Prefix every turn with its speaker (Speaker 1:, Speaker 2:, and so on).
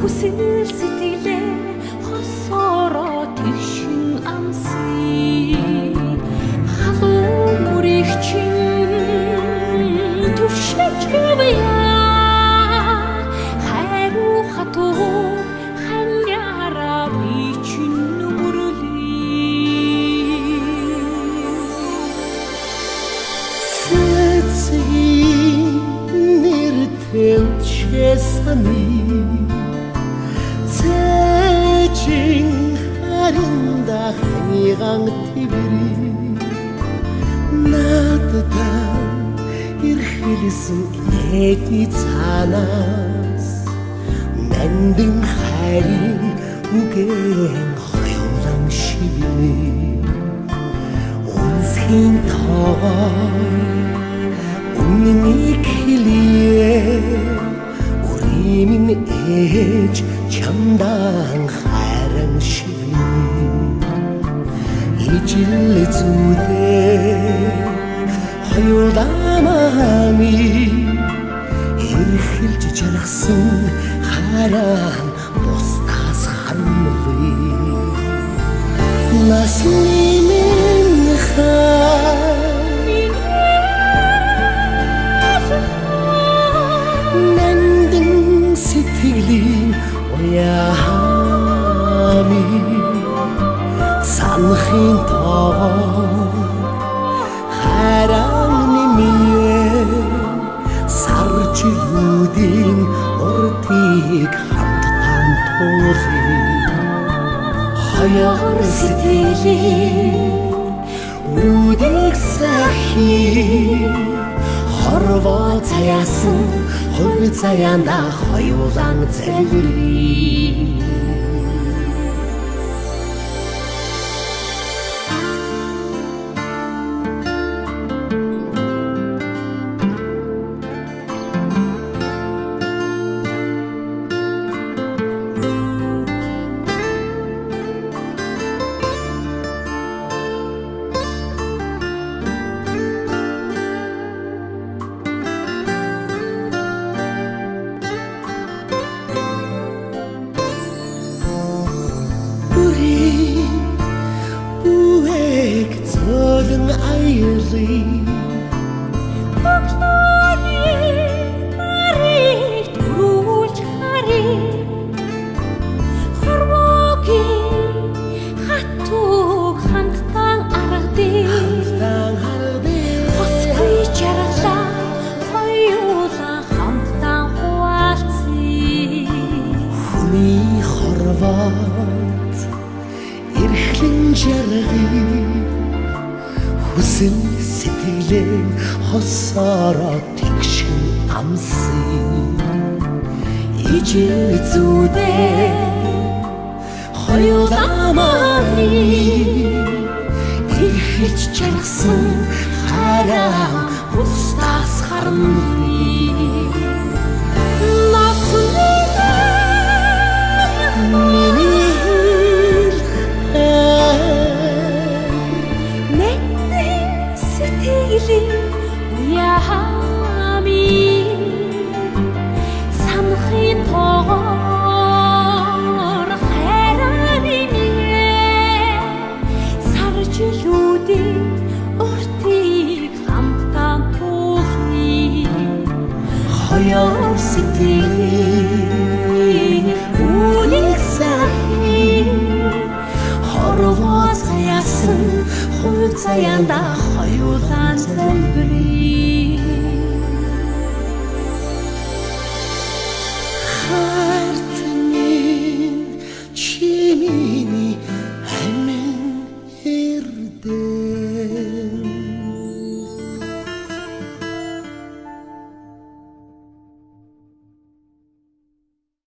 Speaker 1: Хүсэл сэтгэлээ хосоороо тэгшин амсъя. Халуун мөрийг чинь түшиж явъя. Хариу хатуу ханьяараа би чинь нүмерлэе.
Speaker 2: Цэцгийн нэртэв чэсэний цэжин харинда ханиган твэрий надад эрхэлсэн нээдний цаанаас нандин хайрын үгэн хоёулан шивнэ үнсхийн тоогоор үнэнийг хэлье үрийн минь ээж чамдан хайран шивнэ ижил зүудээ хоёулаа мами эрхэлж жаргасан хайран бусдаас харамлая насны минь хаа нандин сэтгэлийн уяами санахын тоогоор хайран нэмье сар жилүүдийн уртыг хамтдаа туулъя
Speaker 1: Хоёор сэтгэлийн
Speaker 2: үдийг сахи хорвоо заяасан хувь заяанда хоёулан залбирая. Бүрийн бүэг зөөлөн аялъя
Speaker 1: Өглөөний нарыг төрүүлж харъя. Хорвоогийн хатууг хамтдан аргадъя.
Speaker 2: Хамтдан харгадъя.
Speaker 1: Хосгүй жаргалаа хоёулаа хамтдан хуваалцъя.
Speaker 2: Хүний хорвоод эрхлэн жаргая хүсэл сэтгэлээ хосоороо тэгшин амсъя ижил зүудээ хоёулаа мами эрхэлж жаргасан хайраа бусдаас харамлая
Speaker 1: Насны
Speaker 2: миний хайр
Speaker 1: нандин сэтгэлийн уяами санахын тоогоор хайраа нэмье. Сар жилүүдийн уртыг хамтдаа туулъя.
Speaker 2: Хоёор сэтгэлийн
Speaker 1: Үүнийг сахи
Speaker 2: хорвоо заяасан хувь заяанда
Speaker 1: хоёулаа залбирая.